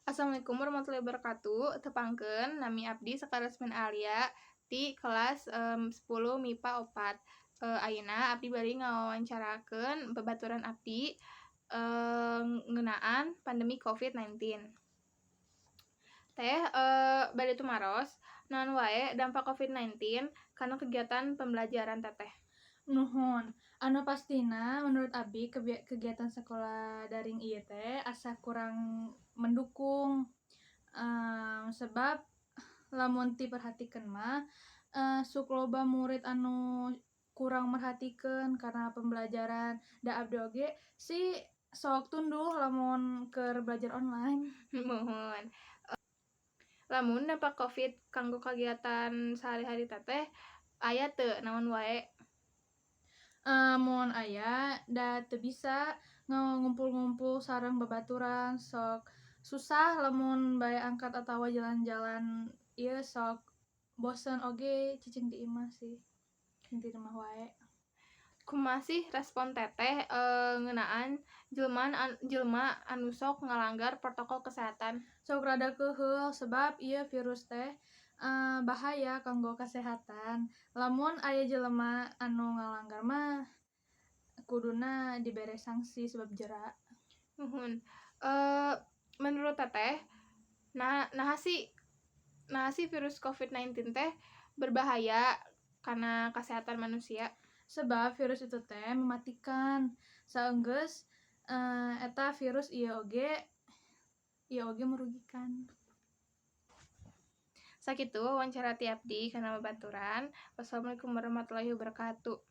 Assalamualaikum warahmatullahi wabarakatuh. Tepangkeun, nami abdi Sekar Rasmin Alia ti kelas 10 MIPA 4. Ayeuna abdi bade ngawawancarakeun babaturan abdi ngeunaan pandemi COVID-19. Teh, bade tumaros, naon wae dampak COVID-19 kana kegiatan pembelajaran Teteh? Nuhun. Anu pastina menurut abdi kegiatan sekolah daring ieu teh asa kurang mendukung, sebab lamun diperhatikeun mah sok loba murid anu kurang merhatikeun kana pembelajaran, da abdi oge sih sok tunduh lamun keur belajar online. Muhun. Lamun dampak COVID kanggo kagiatan sehari-hari Teteh aya teu, naon wae? Mun aya, da teu bisa ngumpul-ngumpul sareng babaturan, sok susah lamun bade angkat atawa jalan-jalan ieu, sok bosen oge cicing di imah sih, di imah wae. Kumaha sih respon Teteh ngeunaan jelema anu sok ngalanggar protokol kesehatan? Sok rada keuheul, sebab ieu virus teh bahaya kanggo kasehatan. Lamun aya jelema anu ngalanggar mah kuduna dibere sanksi sebab jera. Nuhun. Menurut Teteh, naha sih virus COVID-19 teh berbahaya kana kesehatan manusia? Sebab virus itu teh mematikan. Saenggeus eta virus ieu oge merugikan. Sakitu wawancara ti abdi kana babaturan. Wassalamualaikum warahmatullahi wabarakatuh.